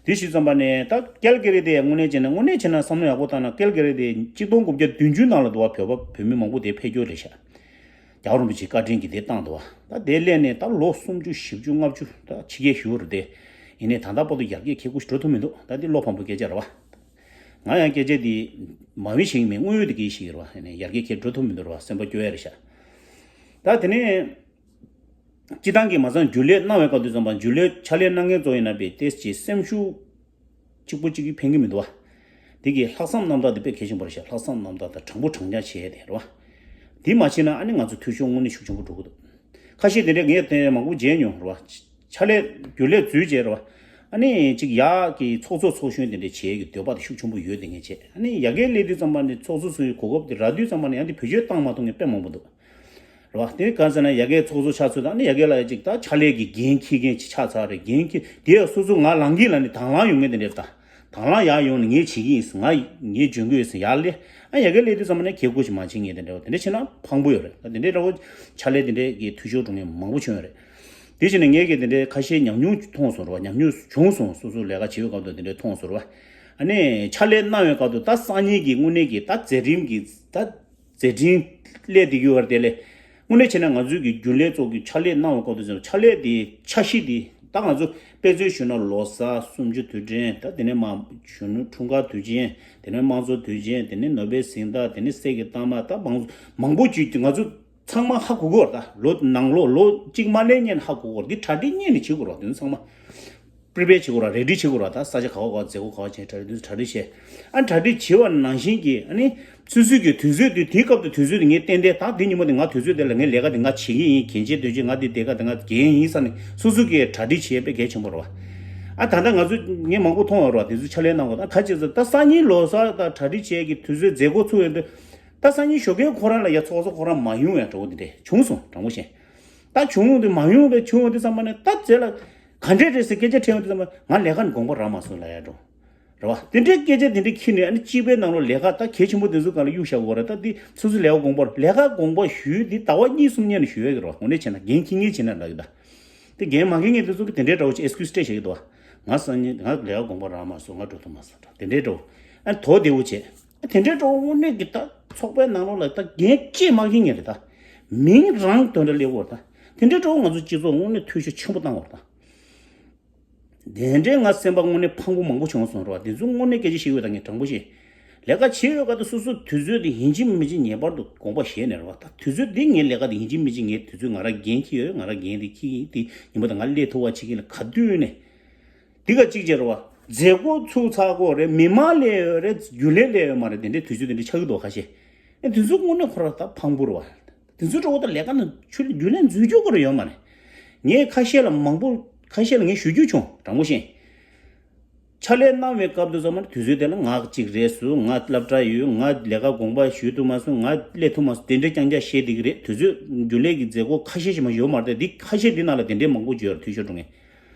དེ་ཞུས་ཙམ་པ་ནས་ད་ཀལ་ཀ་རི་དེ་དངོས་གནས་བྱས་ན་དངོས་གནས་བྱས་ན་བསམ་བློ་ཡག་པོ་བཏང་ན་ཀལ་ཀ་རི་དེ་གཅིག་སྟོང་དགུ་བརྒྱ་བདུན་ཅུ་ནང་ལ་འདུག་བ། བོད་པ་བོད་མི་མང་པོ་དེ་ཕེབས་རྒྱུ་རེད་ཤག་རྒྱལ་བ་རིན་པོ་ཆེའི་བཀའ་དྲིན་གྱིས་དེ་བཏང་འདུག་བ། ད་དེ་སླེབས་ནས་ད་ལོ་སུམ་ཅུ་བཞི་བཅུ་ལྔ་བཅུ་ད་ཕྱི་རྒྱལ་བཞུགས་རེད་དེ། ཡིན་ནའི་ད་ལྟ་བར་དུ་ཡར་རྒྱས་ཁྱེད་ཀྱི་འགྲོ་ཐུབ་མི་འདུག་ད་འདི་བློ་ཕམ་པོའི་སྐད་ཆ་རེད་བ། ང་ཡང་སྐད་ཆ་འདི་མ་འོས་ཤེས་ཀྱི་མེད། དངོས་ཡོད་དེ་སྐད་ཤེས་ཀྱི་རེད་བ། ཡིན་ནའི་ཡར་རྒྱས་ཁྱེད་འགྲོ་ཐུབ་མི་འདུག་རེད་བ། སེམས་པ་སྐྱོ་ཡ་རེད་ཤག་ད་དེ་ནས་ སྤྱི་བཏང་གི་མ་ཚང་རྒྱུན་ལས་གནང་བའི་སྐབས་དུས་ཙམ་པ་རྒྱུན་ལས་ཕྱག་ལས་གནང་མཁན་ཚོ་ཡིན་ན་པས་ཏེས་ཀྱི་སེམས་ཤུགས་གཅིག་པོ་གཅིག་གིས་ཕན་གྱི་མི་འདུག་བ། དེ་གི་ལྷག་བསམ་རྣམ་དག་དེ་དཔེ་གལ་ཆེན་པོ་རེད་ཤག་ལྷག་བསམ་རྣམ་དག་དང་དྲང་པོ་དྲང་རྐྱང་བྱས་ཏེ་རེད་བ། དེ་མ་བྱས་ན་ཨ་ནི་ང་ཚོ་འཐུས་ཤོར་དངོས་གནས་ཤུགས་ཆེན་པོ་འགྲོ་གི་འདུག་ཁ་ཤས་དེ་འདྲས་ངས་དེ་མང་པོ་མཇལ་མྱོང་རེད་བ། ཕྱག་ལས་རྒྱུན་ལས་འཛུལ་བྱས་རེད་བ། ཨ་ནི་ཅིག་ཡག་གི་ཚོགས་གཙོ་ཚོགས་གཞོན་དེ་འདྲས་བྱེད་ཀྱི་འདོད་པ་དེ་ཤུགས་ཆེན་པོ་ཡོད་དེ་ངས་བྱས། ཨ་ནི་ཡ་གིའི་སླེབས་དུས་ཙམ་པ་ནི་ཚོགས་གཙོ་ཚོའི་གོ་སྐབས་དེ་རག་དུས་ཙམ་པ་ནི་ཡང་དེ་བེད་སྤྱོད་བཏང་མ་ཐུབ་མཁན་དཔེ་མང་པོ་འདུག་རེད་བ། དེ་གང་ཟེར་ན་ཡ་གིའི་ཚོགས་གཙོ་ཆགས་ཚུལ་དང་ཨ་ནི་ཡ་གི་ལ་ཅིག་ད་ཕྱག་ལས་ཀྱི་འགན་འཁྱེར་མཁན་ཅིག་ཆགས་ཚར་རེད། འགན་འཁྱེར་དེ་ཡང་སོ་སོ་ང་ལངས་ཀྱི་ལ་ནི་དང་བླངས་ཡོང་མཁན་དེ་འདྲས་ད། དང་བླངས་ཡག་ཡོང་ནས་ངས་བྱེད་ཀྱི་ཡིན་ཟེར་ང་ངས་འཇོན་གྱི་ཡོད་ཟེར་ཡར་སླེབས། ཨ་ཡ་གིའི་སླེབས་དུས་ཙམ་པ་ནས་ཁྱེད་སྒོ་ཞིག་མ་ཕྱེ་མཁན་དེ་འདྲ་བ་དེ་འདྲ་བྱས་ན་ཕངས་པོ་ཡོད་རེད། ད་དེ་འདྲའི་འདྲ་བོ་ཕྱག་ལས་དེ་འདྲའི་གི་འཐུས་ཤོར་འགྲོ་མཁན་མང་པོ་བྱུང་ཡོད་རེད། དེ་བྱས་ནས་ངས་གི་དེ་འདྲའི་ཁ་ཤས་ཉམས་མྱོང་མཐོང་སོང་རེད་བ། ཉམས་མྱོང་བྱུང་སོང་། སོ་སོ་ལས་ཀ་བྱེད་པའི་སྐབས་དུ་དེ་འདྲའི་མཐོང་སོང་རེད་བ། ཨ་ནི་ཕྱག་ལས་གནང་བའི་སྐབས་དུ་ད་སང་ཉིན་གྱི་དངོས་གནས་ཀྱི་ད་མཛད་རིམ་གྱི་ད་མཛད་འཕྲིན་སླེབས་བསྡད་ཀྱི་ཡོད་རེད། དེ་ལས་དངོས་གནས་བྱས་ན་ང་ཚོའི་གི་རྒྱུན་ལས་ཚོ་གི་ཕྱག་ལས་གནང་བའི་སྐབས་དུ་ཕྱག་ལས་དེ་འཆར་གཞི་དེ་ད་ང་ཚོ་དཔེ་མཚོན་ཞུས་ན་ལོ་གསར་གསུམ་བཅུ་དུས་དྲན། ད་དེ་ནས་མ་གཞོན་ནུ་འཁྲུངས་སྐར་དུས་ཆེན། དེ་ནས་དམངས་གཙོ་དུས་ཆེན། དེ་ནས་ནོ་བེལ་གཟེངས་རྟགས། དེ་ནས་གསེར་གྱི་རྟགས་མ། ད་མང་མང་པོ་ཅིག་ང་ཚོ་ཚང་མ་ཧ་གོ་གི་ཡོད་རེད། ད་ལོ་ནང་ལོ་ལོ་གཅིག་མ་སླེབས་སྔོན་ནས་ཧ་གོ་གི་ཡོད་རེད། འདི་གྲ་སྒྲིག་སྔོན་ནས་བྱེད་དགོས་རེད། དེ་ཚོ་ཚང་མ་པི་རི་པེར་བྱེད་དགོས་རེད། རེ་ཌི་བྱེད་དགོས་རེད། ད་ས་ཆ་ག་བ་ག་བ་མཛད་སྒོ་ག་བ་བྱེད་གྲ་སྒྲིག་གྲ་སྒྲིག་བྱེད། ཨ་གྲ་སྒྲིག་བྱེད་པ་ནང་བཞིན་གྱི་ཨ་ནི་སོ་སོའི་གི་དུས་ཚོད་དེ་དེའི་སྐབས་དུ་དུས་ཚོད་དེ་ངས་ཏན་ཏན་ད་དེ་ཉིན་མོ་དེ་ང་དུས་ཚོད་དེ་ལ་ངས་ལས་ཀ་དེ་ང་བྱེད་ཀྱི་ཡིན། གན་རྐྱལ་དུས་ཆེན་ང་དེ་དེ་ག་དེ་ང་འགན་ཡིན་ས་ནས་སོ་སོ་གི་གྲ་སྒྲིག་བྱེད་དཔེ་གལ་ཆེན་པོ་རེད་བ། ཨ་ད་ལྟ་ང་ཚོ་ངས་མང་པོ་མཐོང་བ་རེད་བ། དེ་ཚོ་ཕྱག་ལས་གནང་བ་ད་ག་ཅིག་ཟེར་ད་སང་ཉིན་ལོ་གསར་ད་གྲ་སྒྲིག་བྱེད་ཀྱི་དུས་ཚོད་མཛད་སྒོ་ཚུགས་ཡོད་འདུག་ད་སང་ཉིན་ཞོགས་ཀས་ཁོ་རང་ལ་ཡ་ཚོགས་གཙོ་ཁོ་རང་མ་ཡོང་ཡ་འདྲ་བོ་དེ་འདྲས་བྱུང་སོང་། དྲང་པོ་བཤད། ད་བྱུང་དེ་མ་ཡོང་བའི་བྱུང་དེ་ཙམ་པ་ནས་ད་རྗེས་ལ་ག་འདྲས་རེད་ཟེར་སྐད་ཆ་དྲིས་ཡོང་དུས་ཙམ་པ་ང་ལས་ཀ་ནས་དགོངས་པ་རག་མ་སོང་ལབ་ཡ་འདྲ་བོ་རེད་བ། དེ་འདྲའི་སྐད་ཆ་དེ་འདྲས་ཁྱེར་ནས་ཨ་ནི་སྤྱི་པའི་ནང་ལོགས་ལས་ཀ་ད་གལ་ཆེན་པོ་དེ་ཚོ་སྒང་ལ་གཡུག་བཞག་དགོས་རེད། ད་དེ་སོ་སོའི་ལས་ཀ་དགོངས་པ་ལས་ཀ་དགོངས་པ་ཞུས་དེ་ཟླ་བ་གཉིས་གསུམ་སྔོན་ནས་ཞུ་ཡ་གི་རེད་བ། དངོས་གནས་བྱས་ན་འགན་འཁྱེར་མཁན་བྱས་ན་འདྲ་གི་ད། དེ་འགན་མ་འཁྱེར་མཁན་དེ་ཚོ་གི་དེ་འདྲའི་འདྲ་བོ་ཅིག་ཨེག་སི་ཀིའུ་སི་སྤྲད་བཞག་གི་འདུག་བ། ང་སང་ཉིན་ང་ལས་ཀ་དགོངས་པ་རག་མ་སོང་། ང་འགྲོ་ཐུབ་མ་སོང་འདྲ་དེ་འདྲའི་འདྲ་བོ། ཨ་དོ་བདེ་བོ་བྱས། ཨ་དེ་འདྲའི་འདྲ་བོ་དངོས་གནས་ཀྱི་ད་ཚོགས་པའི་ནང་ལོགས་ལ་ད་འགན་ཅིག་མ་འཁྱེར་མཁན་རེད་ད། མིང་རང་དོན་འདྲ་སླེབས་ཡོད་རེད་ད། དེ་འདྲའི་འདྲ་བོ་ང་ཚོ་སྤྱི་ཚོགས་དངོས་གནས་འཐུས་ཤོར་ཆེན་པོ་བཏང་ཡོད་རེད་ད། དེ་འདྲའི་ང་སེམས་པ་དངོས་གནས་ཕངས་པོ་མང་པོ་བྱུང་སོང་རེད་བ། དེ་ཚོ་དངོས་གནས་སྐད་ཆ་བཤད་ཡོད་ད། ངས་དྲང་པོ་བཤད། ལས་ཀ་བྱེད་ཡོད་ག་ད་སོ་སོ་དུས་ཚོད་དེ་ཡིན་གཅིག་མིན་གཅིག་ངེས་པར་དུ་དགོངས་པ་བཞེས་ནས་རེད་བ། ད་དུས་ཚོད་འདི་ངའི་ལས་ཀ་དེ་ཡིན་གཅིག་མིན་གཅིག་ངས་དུས་ཚོད་ང་རང་འགན་འཁྱེར་ཡོད། ང་རང་འགན་དེ་འཁྱེར་གྱི་ཡིན། དེ་ཉིན་མོ་དང་ང་སླེབས་ཐུབ་པ་བྱེད་ཀྱི་ལ་ག་དུས་ནས་འདི་ག་གཅིག་བྱས་རེད་བ། མཛད་སྒོ་ཚུགས་ཚར་གོ་རེད། མི་མང་སླེབས་ཡོད་རེད། རྒྱུན་ལས་སླེབས་ཡོད་མ་རེད། དེ་འདྲའི་དུས་ཚོད་དེ་འདྲ་ཆགས་ཀྱི་འདུག་ཁ་ཤས། ཨེ་དེ་ཚོ་དངོས་གནས་ཁོ་རང་ད་ཕངས་པོ་རེད་བ། དེ་ཚོའི་འགྲོ་བ་ད་ལས་ཀ་ནང་ཆུ་ལ་རྒྱུན་ལས་འཛུལ་རྒྱུ་ཁོ་རང་ཡོད་མ་རེད། ངས་ཁ་ཤས་ལ་མང་པོ་ཁ་ཤས་ལ་ངས་ཞུ་རྒྱུ་བྱུང་། དྲང་པོ་བཤད། ཕྱག་ལས་གནང་བའི་སྐབས་དུ་ཙམ་པ་དུས་ཚོད་དེ་ལ་ང་གཅིག་རེད་སུ་ང་སློབ་གྲྭ་ཡོད། ང་ལས་ཀ་དགོངས་པ་ཞུ་ཐུབ་མ་སོང་། ང་སླེབས་ཐུབ་མ་སོང་། དེ་འདྲ་རྐྱང་རྐྱང་བཤད་བསྡད་ཀྱི་རེད། དུས་ཚོད་རྒྱུན་ལས་ཀྱི་མཛད་སྒོ་ཁ་ཤས་ཤིག་མ་ཡོད་མ་རེད། འདི་ཁ་ཤས་འདི་ནང་ལ་དེ་འདྲའི་མང་པོ་བརྗོད་ཡོད་རེད། འཐུས་ཤོར་འགྲོ་མཁན།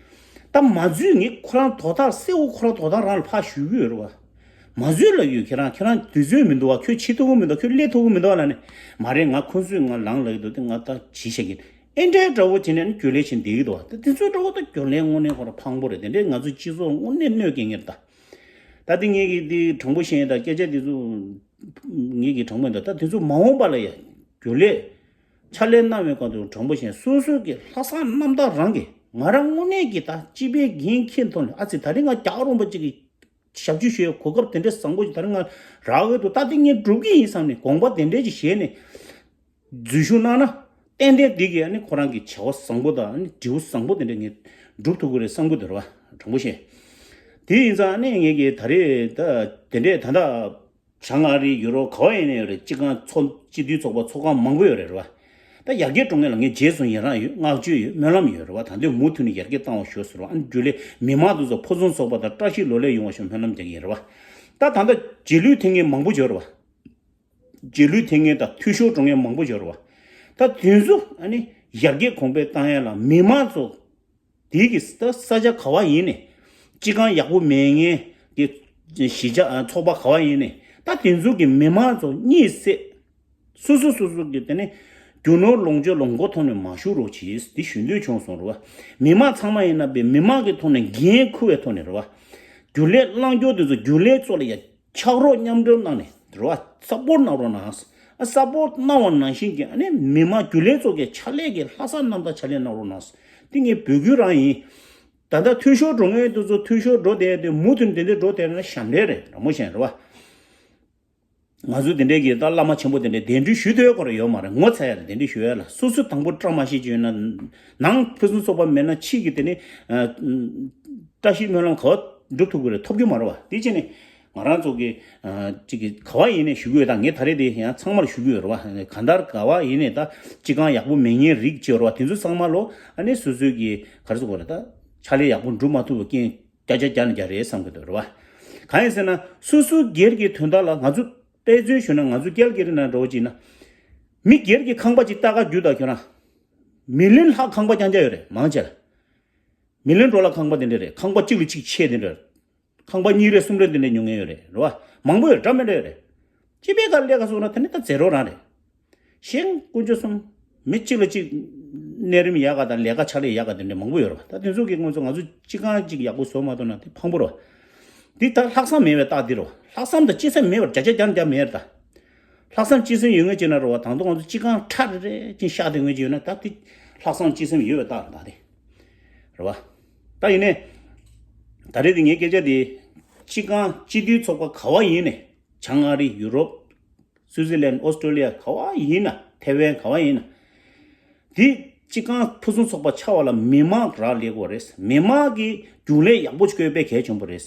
ད་མ་འཛུལ་ངས་ཁོ་རང་དོ་བདག་གསལ་བོ་ཁོ་རང་དོ་བདག་རང་ལ་ཕར་ཞུ་གི་ཡོད་རེད་བ། མ་འཛུལ་ལབ་ཡོད། ཁྱེད་རང་ཁྱེད་རང་དུས་ཚོད་མི་འདུག་བ། ཁྱོད་ཕྱིན་ཐུབ་ཀྱི་མི་འདུག་ཁྱོད་སླེབས་ཐུབ་ཀྱི་མི་འདུག་ལབ་ནས། མ་རེད། ང་ཁོ་ཚོས་ང་ལངས་ལབ་ཀྱི་འདུག་དེ་ང་ད་ཇི་བཤད་ཀྱི་ཨེ་འདྲའི་འདྲ་བོ་བྱས་ནས་ནི་རྒྱུན་ལས་བྱེད་བསྡད་ཀྱི་འདུག་བ། དེ་དེ་ཚོའི་འདྲ་བོ་ད་རྒྱུན་ལས་དངོས་གནས་ཁོ་རང་ཕངས་པོ་རེད། དེ་འདྲས་ང་ཚོ་སྤྱི་ཚོགས་དངོས་གནས་གནོད་སྐྱེལ་མཁན་རེད་ད། ད་དེ་ངེད་ཀྱི་དེ་དྲང་པོ་བཤད་ཡིན་ད། སྐད་ཆ་དེ་ཚོ་ངེད་ཀྱི་དྲང་པོ་ཡིན་ད། ད་དེ་ཚོ་མ་འོངས་པ་ལ་ཡ་རྒྱུན་ལས་ཕྱག་ལས་གནང་བའི་སྐབས་དུ་དྲང་པོ་བཤད་སོ་སོ་གི་ལྷག་བསམ་རྣམ་དག་རང་གི་ང་རང་དངོས་གནས་ཀྱི་ད་སྤྱི་པའི་འགན་འཁྱེར་ཐོག་ནས་ཨ་ཙི་ད་རིང་ང་རྒྱག་རུང་པ་ཅིག་གི་ཞབས་ཕྱི་ཞུ་ཡའི་གོ་སྐབས་དེ་འདྲ་བཟང་པོ་ཞིག་ད་རིང་ང་རག་གི་འདུག་ད་དེ་ངས་སྒྲུབ་ཀྱི་ཡིན་བསམ་ནས་དགོངས་པ་དེ་འདྲ་ཞིག་བཞེས་ནས་འཛུལ་ཞུགས་གནང་ན། ཏན་ཏན་འདི་གིས་ཨ་ནི་ཁོ་རང་གི་བྱ་བ་བཟང་པོ་དང་ཨ་ནི་འབྲས་བུ་བཟང་པོ་དེ་འདྲ་ངས་སྒྲུབ་ཐུབ་ཀྱི་རེད་བསམ་གྱི་འདུག་རེད་བ། དྲང་པོ་བཤད། དེ་ཡིན་ཙང་ཨ་ནི་ངས་ཀྱི་ད་རེས་ད་དེ་འདྲས་ད་ལྟ་བྱང་ཨ་རི་ཡུ་རོབ་ག་བ་ཡིན་ནའི་ཡོད་རེད། སྤྱི་ཁང་ཚོགས་སྤྱི་འཐུས་ཚོགས་པ་ཚོགས་ཁང་མང་པོ་ཡོད་རེད་རེད་བ། ད་ཡར་རྒྱས་འགྲོ་མཁན་ལ་ངས་རྗེས་སུ་ཡི་རང་ཡོད། བསྔགས་བརྗོད་ཡོད། སྨོན་ལམ་ཡོད་རེད་བ། ད་འདོད་མུ་མཐུད་ནས་ཡར་རྒྱས་བཏང་བ་ཤོག་ཟེར་བ། ཨ་ནི་རྒྱུན་ལས་མི་མང་དེ་ཚོ་ཕུན་སུམ་ཚོགས་པ་དང་བཀྲ་ཤིས་ལོ་ལེགས་ཡོང་བ་ཤོག་སྨོན་ལམ་རྒྱག་གི་ཡིན་རེད་བ། ད་ད་ལྟ་རྗེས་ལུས་ཐེབས་མཁན་མང་པོ་ཡོད་རེད་བ། རྗེས་ལུས་ཐེབས་མཁན་དང་འཐུས་ཤོར་འགྲོ་མཁན་མང་པོ་ཡོད་རེད་བ། ད་དེ་ཚོ་ཨ་ནི་ཡར་རྒྱས་གོང་འཕེལ་བཏང་ཡ་ལ་མི་མང་ཚོ་དེ་གི་ད་ས་ཆ་ག་བ་ཡིན་ནས་སྤྱི་ཁང་ཡག་པོ་མེད་མཁན་གྱི་གཞིས་ཆགས་ཚོགས་པ་ག་བ་ཡིན་ནས་ད་དེ་ཚོ་གི་མི་མང་ཚོ་གཉིད་སད། སོ་སོ་སོ་སོ་གི་དེ་ནས་རྒྱུ་ནོར་ལོངས་སྤྱོད་ལ་མགོ་འཐོམ་ནས་མ་བཞུགས་རོགས་གྱིས། དེ་ཞུ་འདོད་བྱུང་སོང་རེད་བ། མི་མང་ཚང་མ་ཡིན་ན་པའི་མི་མང་གི་ཐོག་ནས་འགན་འཁུར་བའི་ཐོག་ནས་རེད་བ། རྒྱུན་ལས་བླང་སྐྱོར་དེ་ཚོ་རྒྱུན་ལས་ཚོ་ལ་ཡ། ཕྱག་རོགས་མཉམ་འབྲེལ་གནང་ནས་རེད་བ། སཔོར་གནང་རོགས་གནང་། ཨ་སཔོར་གནང་བ་ནང་བཞིན་གྱི་ཨ་ནི་མི་མང་རྒྱུན་ལས་ཚོ་གི་ཕྱག་ལས་ཀྱི་ལྷག་བསམ་རྣམ་དག་ཕྱག་ལས་གནང་རོགས་གནང་། འདི་ངས་འབོད་སྐུལ་རང་ཡིན། ད་ལྟ་འཐུས་ཤོར་འགྲོ་མཁན་དེ་ཚོ་འཐུས་ཤོར་འགྲོ་བསྡད་དེ་མུ་མཐུད་དེ་འདྲ་འགྲོ་བསྡད་ན་ཞབས་འདྲེན་རེད། རང་མོས་གཞན་རེད་བ། ང་ཚོ་དེ་འདྲའི་གི་ད་བླ་མ་ཆེན་པོ་དེ་འདྲའི་གདན་འདྲེན་ཞུ་འདོད་ཡོད་ཀྱི་རེད། ཡོད་མ་རེད། ངོ་ཚ་ཡ་ལ་གདན་འདྲེན་ཞུ་ཡ་ལ། སོ་སོ་དང་པོ་བཀྲ་མ་ཤིས་ཀྱི་ཡོད་ན། ནང་ཕུན་སུམ་ཚོགས་པ་མེད་ན་ཕྱི་གི་དེ་ནི་ཨ། བཀྲ་ཤིས་སྨོན་ལམ་ག་བ་སྒྲུབ་ཐུབ་ཀྱི་རེད། ཐོབ་རྒྱུ་མ་རེད་བ། དེ་བྱས་ནས་ང་རང་ཚོ་གི་ཨ། ཅིག་གི་ག་བ་ཡིན་ནས་ཞུ་གི་ཡོད། ད་ངས་ད་རེས་དེ་ཡང་ཚང་མར་ཞུ་གི་ཡོད་རེད་བ། གང་ལྟར་ག་བ་ཡིན་ནས་ད་སྤྱི་ཁང་ཡག་པོ་མེད་མཁན་རིགས་ཅིག་ཡོད་རེད་བ། དེ་ཚོ་ཚང་མ་ལོ་ཨ་ནི་སོ་སོའི་གི་ག་རེ་ཟེར་དགོས་རེད། ད་ཕྱག་ལས་ཡག་པོ་སྒྲུབ་མ་ཐུབ་པའི་རྐྱེན་བརྒྱ་ཆ་བརྒྱ་ནས་བརྒྱ་རེད་བསམ་གི་འདུག་རེད་བ། གང་ཡིན་ཟེར་ན་སོ་སོའི་སྒེར་གྱི་དོན་དག་ལ། ང་ཚོ་དཔེ་མཚོན་ཞུ་ན་ང་ཚོ་ཀལ་ཀེ་རི་ནང་འགྲོ་བ་ཅིག་ན། མི་སྒེར་གྱི་ཁང་པ་ཅིག་ལྟ་ག་རྒྱུ་དང་ཁྱོད་རང་མི་ལིན་ལྷག་ཁང་པ་རྐྱང་རྐྱང་ཡོད་རེད། མང་ཆེ་ལ་མི་ལིན་འགྲོ་ལ་ཁང་པ་དེ་འདྲ་རེད། ཁང་པ་གཅིག་ལ་གཅིག་ཆེ་དེ་འདྲ། ཁང་པ་གཉིས་རེ་གསུམ་རེ་དེ་འདྲ་ཉོ་མཁན་ཡོད་རེད། རེད་བ། མང་པོ་ཡོད། འདྲ་མི་འདྲ་ཡོད་རེད། སྤྱི་པའི་ཁར་ལས་ཀ་སོང་ན་དེ་ནི་ད་ཛེ་རོ་རང་རེད། གཞན་དཀོན་མཆོག་གསུམ། མི་གཅིག་ལ་གཅིག་གནས་རིམ་ཡག་ག་དང་ལས་ཀ་ཕྱག་ལས་ཡག་ག་དེ་འདྲ་མང་པོ་ཡོད་རེད་བ། ད་དེ་ཚོ་གི་དངོས་སུ་ང་ཚོ་སྤྱི་ཁང་གཅིག་ཡག་པོ་བཟོ་མ་ཐུབ་ན་དེ་ཕངས་པོ་རེད་བ། འདི་ད་ལྷག་བསམ་མེད་པའི་རྟགས་འདི་རེད་བ། ལྷག་བསམ་དང་སྤྱི་སེམས་མེད་པར་བརྒྱ་ཆ་བརྒྱ་ནས་བརྒྱ་མེད་རེད་ད། ལྷག་བསམ་སྤྱི་སེམས་ཡོད་མཁན་ཅིག་ན་རེད་བ། དང་ཐོག་ང་ཚོ་སྤྱི་ཁང་ཁྲ་རེ་རེ་ཅིག་བཞག་བསྡད་མཁན་ཅིག་ཡོད་ན་ད་དེ་ལྷག་བསམ་སྤྱི་སེམས་ཡོད་པའི་རྟགས་རེད་ད། དེ་རེད་བ། ད་ཡིན་ནའི་ད་རེས་དེ་ངའི་སྐད་ཆ་དེ་སྤྱི་ཁང་སྤྱི་འཐུས་ཚོགས་པ་ག་བ་ཡིན་ནའི། བྱང་ཨ་རི། ཡུ་རོབ། སུའུ་ཙི་ལན། ཨོ་སི་ཀྲོ་ལི་ཡ། ག་བ་ཡིན་ན། ཐེ་ཝན། ག་བ་ཡིན་ན། དེ་སྤྱི་ཁང་ཕུན་སུམ་ཚོགས་པ་ཆགས་པ་ལ་མི་མང་རག་ལས་དགོས་རེད། མི་མང་གིས་རྒྱུན་ལས་ཡག་པོ་ཞིག་བསྐོས་པ་དཔེ་གལ་ཆེན་པོ་རེད།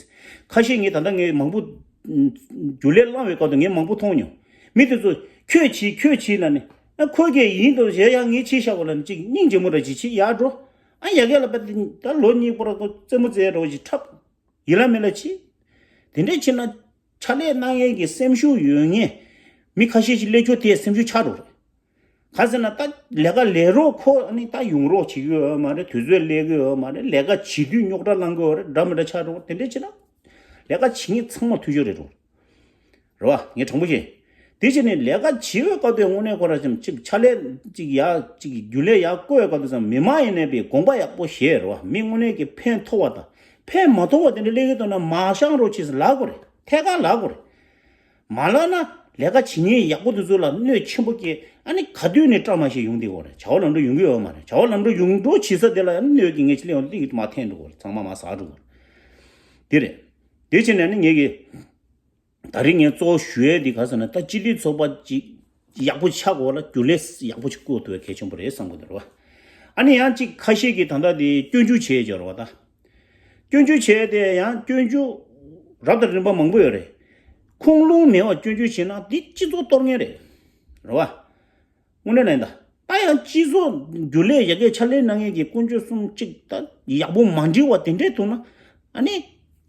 ཁ་ཤས་ངས་ད་ལྟ་ངས་མང་པོ་རྒྱུན་ལས་བླངས་པའི་སྐབས་དུ་ངས་མང་པོ་མཐོང་མྱོང་། མི་དེ་ཚོ་ཁྱོད་བྱིས། ཁྱོད་བྱིས་ལབ་ནས། ཨ། ཁོ་གིས་ཡིན་དུས་བྱས་ཡང་ངས་བྱས་བཞག་གོ་ལབ་ནས་ཅིག་སྙིང་རྗེ་མོ་ར་ཅིག་བྱས་ཡར་འགྲོ། ཨ། ཡ་གི་ལ་པ་དེ་ད་ལོ་གཉིས་པོ་ར་ཁོ་རྩེད་མོ་རྩེ་རོགས་ཅིག་འཁྲབ། ཡིན་ལ་མིན་ལ་བྱེད། དེ་འདྲས་བྱས་ན་ཕྱག་ལས་གནང་ཡས་ཀྱི་སེམས་ཤུགས་ཡོད་མཁན་མི་ཁ་ཤས་ཤིག་སླེབས་ཆོག་དེ་སེམས་ཤུགས་ཆག་འགྲོ་རེད། ག་ཟེར་ན་ད་ལས་ཀ་ལས་རོགས་ཁོ་ནི་ད་ཡོང་རོགས་བྱེད་ཀྱི་ཡོད་མ་རེད། དུས་ཚོད་སླེབས་ཀྱི་ཡོད་མ་རེད། ལས་ཀ་བྱེད་དུས་རྙོག་དྲ་བསླང་གི་ཡོད་རེད། འདྲ་མི་འདྲ་ཆགས་འགྲོ། དེ་འདྲས་བྱས་ན་ལས་ཀ་བྱེད་མཁན་ཚང་མ་འཐུས་ཤོར་རེད་འགྲོ། རེད་བ། ངས་དྲང་པོ་བཤད། དེ་བྱས་ནས་ལས་ཀ་བྱེད་པའི་སྐབས་དུ་དངོས་གནས་ཁོ་ར་ཅིག་ཕྱག་ལས་ཅིག་ཡ་ཅིག་རྒྱུན་ལས་ཡར་བསྐོས་པའི་སྐབས་དུ་ཙམ་མི་མང་ཡིན་ནའི་པའི་དགོངས་པ་ཡག་པོ་བཞེས། རེད་བ། མི་དངོས་གནས་ཀྱི་ཕན་ཐོགས་པ་དང་ཕན་མ་ཐོགས་པ་དེ་འདྲ་སླེབས་ཀྱི་འདུག་ན་མ་བཤད་རོགས་བྱེད་ཟེར་ལབ་དགོས་རེད། ཐད་ཀར་ལབ་དགོས་རེད། མ་ལབ་ན་ལས་ཀ་བྱེད་མཁན་ཡག་པོ་དེ་ཚོ་ལ་གནོད་ཆེན་པོ་སྐྱེལ། ཨ་ནི་ག་དུས་ནས་བཀྲ་མ་ཤིས་ཡོང་བསྡད་ཡོད་རེད། བྱ་བ་ལམ་འགྲོ་ཡོང་གི་ཡོད་མ་རེད། བྱ་བ་ལམ་འགྲོ་ཡོང་འགྲོ་བྱེད་ས་དེ་ལ་ཡང་གནོད་ཀྱི་ངེས་ཅི་ལས་ཡོང་སྟེ་མ་འཐེན་འགྲོ་གི་རེད། ཚང་མ་མ་ཟག་འགྲོ་གི་རེད། དེ་རེད། དེ་བྱས་ནས་ནི་ངེད་ཀྱི་ད་རེས་ངས་གཙོ་བོ་ཞུ་ཡས་དེ་ག་ཟེར་ན། ད་སྤྱི་འཐུས་ཚོགས་པ་ཅིག་ཡག་པོ་ཆགས་དགོས་ལ་རྒྱུན་ལས་ཡག་པོ་ཅིག་བསྐོ་ཐུབ་པ་གལ་ཆེན་པོ་རེད་བསམ་གི་འདུག་རེད་བ། ཨ་ནི་ཡང་ཅིག་ཁ་ཤས་ཀྱིས་ད་ལྟ་དེ་སྐྱོན་བརྗོད་བྱས་ཡོད་རེད་བ། ད་སྐྱོན་བརྗོད་བྱས་ཏེ་ཡང་སྐྱོན་བརྗོད་རབ་དང་རིམ་པ་མང་པོ་ཡོད་རེད། ཁུངས་ལུང་མེད་པར་སྐྱོན་བརྗོད་བྱས་ན་འདི་སྤྱི་ཚོགས་གཏོར་མཁན་རེད། རེད་བ། དངོས་གནས་ལན་ད། ད་ཡང་སྤྱི་ཚོགས་རྒྱུན་ལས་ཡ་གིའི་ཕྱག་ལས་གནང་མཁན་གྱི་དཀོན་མཆོག་གསུམ་གཅིག་ད་ཡག་པོ་མ་འགྲིག་པ་དེ་འདྲས་འདུག་ན། ཨ་ནི་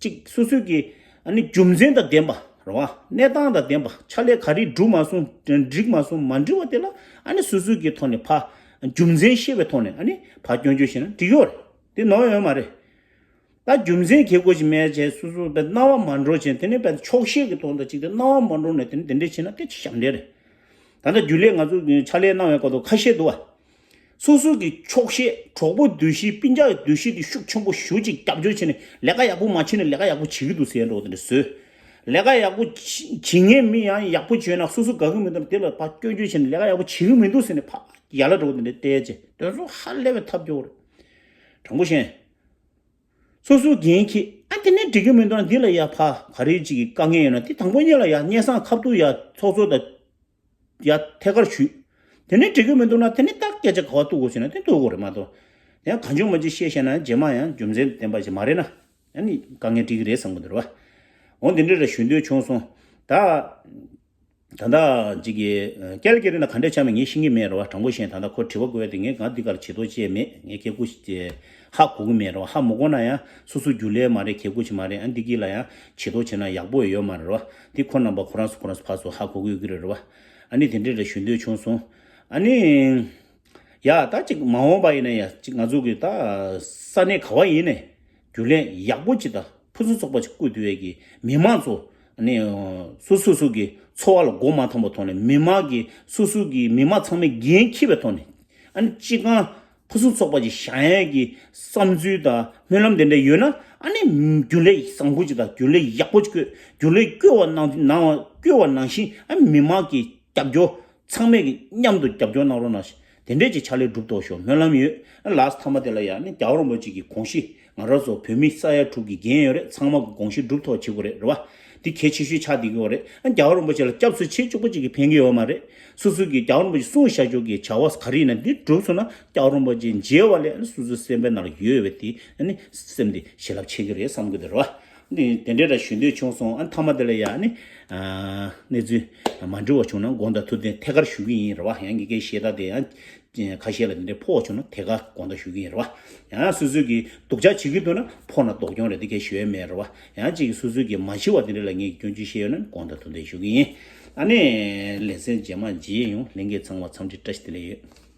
གཅིག་སོ་སོའི་གི་ཨ་ནི་རྒྱུ་མཚན་དང་ལྡན་པ་རེད་བ། གནས་སྟངས་དང་ལྡན་པ། ཕྱག་ལས་ག་རེ་འགྲུབ་མ་སོང་། འགྲིག་མ་སོང་། མ་འགྲིག་པ་དེ་ལ་ཨ་ནི་སོ་སོའི་གི་ཐོག་ནས་ཕ་རྒྱུ་མཚན་ཤེས་པའི་ཐོག་ནས་ཨ་ནི་ཕ་སྐྱོན་བརྗོད་བྱས་ན་འགྲིག་ཡོད་རེད། དེ་ནོར་ཡོད་མ་རེད། ད་རྒྱུ་མཚན་གལ་དགོས་ཅིག་མེད་བྱས་སོ་སོ་དཔེ་སྣང་བ་མ་འགྲོ་བྱས། དེ་ནས་དཔེ་ཆོག་ཤེས་ཀྱི་ཐོག་ཏུ་ཅིག་དེ་སྣང་བ་མ་འགྲོ་ནས་དེ་ནས་དེ་འདྲས་བྱས་ན་དེ་ཅི་ཞབས་འདྲེན་རེད། ད་ལྟ་རྒྱུན་ལས་ང་ཚོ་ཕྱག་ལས་གནང་བའི་སྐོར་དུ་ཁ་ཤས་འདུག་བ། སོ་སོ་གི་ཆོག་ཤེས། གྲོགས་པོ་འདུ་ཤེས། སྤུན་ཀྱག་གི་འདུ་ཤེས་དེ་ཤུགས་ཆེན་པོ་ཞེ་ཅིག་རྒྱབ་སྐྱོར་བྱས་ནས་ལས་ཀ་ཡག་པོ་མ་བྱས་ནས་ལས་ཀ་ཡག་པོ་བྱེད་ཀྱི་འདུག་ཟེར་འགྲོ་དེ་འདྲ་བཟོས། ལས་ཀ་ཡག་པོ་བྱེད་བྱེད་མཁན་མི་ཡང་ཡག་པོ་བྱས་ན་སོ་སོ་དགའ་གི་མི་འདུག་ན་དེ་ལ་ཕར་སྐྱོན་བརྗོད་བྱས་ནས་ལས་ཀ་ཡག་པོ་བྱེད་ཀྱི་མི་འདུག་ཟེར་ནས་ཕར་ཡར་ལ་འགྲོ་དེ་འདྲ་བལྟས་བྱས་དེ་ཚོ་ཧ་ལས་པའི་ཐབས་སྐྱོ་བོ་རེད། དྲང་པོ་བཤད། སོ་སོའི་འགན་འཁྱེར། ཨ། དེ་ནས་འགྲིག་གི་མི་འདུག་ན་འདི་ལ་ཡ་ཕ་ག་རེ་ཅིག་གི་དཀའ་ངལ་ཡོད་ན་དེ་དང་པོ་ཉིད་ལ་ཡ་སྙན་སེང་ཁ་ཐུག་ཡ་ཚོགས་གཙོ་དང་ཡ་ཐད་ཀར་ཞུས། དེ་ནས་འགྲིག་གི་མི་འདུག་ན་དེ་ནས་ད་སྐད་ཆ་ག་བ་གཏུག་དགོས་ཟེར་ན་དེ་གཏུག་དགོས་རེད་མ་གཏོགས། ཡང་གང་བྱུང་མ་བྱུང་བཤད་བཤད་ན་རྗེས་མ་ཡང་རྒྱུ་མཚན་ལྡན་པ་ཞིག་མ་རེད་ན། ཨ་ནི་དཀའ་ངལ་འཕྲད་ཀྱི་རེད་བསམ་གི་འདུག་རེད་བ། འོ་འདི་འདྲ་རེ་ཞུ་འདོད་བྱུང་སོང་། ད། ད་ལྟ་ཅིག་གི་ཀལ་ཀེ་རི་ན་ག་འདྲས་ཆགས་མེད་ངས་ཤེས་ཀྱི་མེད་རེད་བ། དྲང་པོ་བཤད་ད་ལྟ་ཁོ་དྲི་བ་བཀོད་དེ་ངས་གང་འདི་གར་བྱེད་དོ་ཅེས་མེད། ངས་ཁེ་ཁུ་ཞིག་ཧ་གོ་གི་མེད་རེད་བ། ཧ་མ་གོ་ན་ཡང་སོ་སོ་རྒྱུ་ལས་མ་རེད། ཁེ་ཁུ་ཞིག་མ་རེད། ཨ་འདི་གི་ལ་ཡང་བྱེད་དོ་བྱེད་ན་ཡག་པོ་ཡོད་མ་རེད་བ། འདི་ཁོ་རྣམ་པ་ཁོ་རང་སོ་ཁོ་རང་སོ་ཕར་ཚུར་ཧ་གོ་གི་ཡོད་ཀྱི་རེད་བ། ཨ་ནི་དེ་འདྲས་རེ་ཞུ་འདོད་བྱུང་སོང་། ཨ་ནི། ཡ། ད་ཅིག་མ་འོངས་པ་ཡིན་ན་ཡ་ཅིག་ང་ཚོ་གི་ད་ས་གནས་ག་བ་ཡིན་ནའི་རྒྱུན་ལས་ཡག་པོ་ཅིག་དང་ཕུན་སུམ་ཚོགས་པ་ཅིག་བསྐོ་ཐུབ་ཡས་ཀྱི་མི་མང་ཚོ་ནི་སོ་སོ་སོ་གི་འཚོ་བ་ལ་མགོ་མ་འཐོམས་པའི་ཐོག་ནས་མི་མང་གི་སོ་སོ་གི་མི་མང་ཚང་མས་འགན་འཁྱེར་བའི་ཐོག་ནས་ཨ་ནི་སྤྱི་ཁང་ཕུན་སུམ་ཚོགས་པ་ཅིག་བཞེངས་ཡས་ཀྱི་བསམ་ཚུལ་དང་སྨོན་ལམ་དེ་འདྲ་ཡོད་ན་ཨ་ནི་རྒྱུན་ལས་བཟང་པོ་ཅིག་དང་རྒྱུན་ལས་ཡག་པོ་ཅིག་བསྐོས། རྒྱུན་ལས་བསྐོས་པ་ནང་ནང་བ་བསྐོས་པ་ནང་བཞིན་ཨ་མི་མང་གི་རྒྱབ་སྐྱོར། ཚང་མས་ཀྱི་མཉམ་དུ་རྒྱབ་སྐྱོར་གནང་རོགས་གནང་ཞེས་དེ་འདྲས་ཀྱི་ཕྱག་ལས་སྒྲུབ་ཐུབ་ཤོག་སྨོན་ལམ་ཡོད། ལཱསི་མཐའ་མ་དེ་ལ་ཡང་ནི་རྒྱལ་བ་རིན་པོ་ཆེ་གི་དགོངས་གཞི། ང་རང་ཚོ་བོད་མི་ས་ཡ་དྲུག་གི་འགན་ཡོད་རེད། ཚང་མ་གི་དགོངས་གཞི་སྒྲུབ་ཐུབ་བྱེད་དགོས་རེད། རེད་བ། འདི་གལ་ཆེ་ཤོས་ཆགས་བསྡད་ཀྱི་ཡོད་རེད། ཨ་རྒྱལ་བ་རིན་པོ་ཆེ་ལ་སྐྱབས་སུ་མཆི་གཅིག་པོ་གཅིག་གིས་ཕན་གྱི་ཡོད་མ་རེད། སོ་སོ་གིས་རྒྱལ་བ་རིན་པོ་ཆེ་གསུངས་བཞག་ཆོག་གི་བྱ་བ་ག་རེ་ཡིན་ན་འདི་བསྒྲུབས་སོང་ན་རྒྱལ་བ་རིན་པོ་ཆེ་མཇལ་བ་ལས་ཨ་ནི་སོ་སོའི་སེམས་པའི་ནང་ལ་ཡོད་པའི་དེ་ཨ་ནི་སེམས་དེ་བྱིན་རླབས་ཆེ་གི་རེད་བསམ་གི་འདུག་རེད་བ། འདི་དེ་འདྲའི་འདྲ་ཞུ་འདོད་བྱུང་སོང་། ཨ་མཐའ་མ་དེ་ལ་ཡ་ཨ་ནི་ཨ་གནས་ཚུལ་མ་འགྲིག་པ་བྱུང་ན་དགོངས་དག་ཐུགས་བདེན་ཐད་ཀར་ཞུ་གི་ཡིན་རེད་བ། ཡང་ངེད་ཀའི་ཞལ་ལྟ་དེ་ཡང་ཁ་ཤས་ལ་དེ་འདྲའི་ཕོག་བྱུང་ན་དེ་ག་དགོངས་དག་ཞུ་གི་ཡིན་རེད་བ། ཡང་སོ་སོས་ཀྱི་སྡུག་ཅག་བྱེད་ཀྱི་འདུག་ན་ཕོག་ན་སྡུག་གྱོང་རེད། དེ་གས་ཞུ་ཡས་མེད་རེད་བ། ཡང་གཅིག་གིས་སོ་སོས་ཀྱི་མ་ཤི་བ་དེ་འདྲ་ལ་ངས་སྐྱོན་བརྗོད་བཤད་ཡོད་ན་དགོངས་དག་ཐུགས་བདེན་ཞུ་གི་ཡིན། ཨ་ནི་ལེ་ཚན་རྗེས་མ་མཇལ་ཡོང་། ལྷན་རྒྱས་ཚང་མ་འཚམས་འདྲི་བཀྲ་ཤིས་བདེ་ལེགས་ཡོད།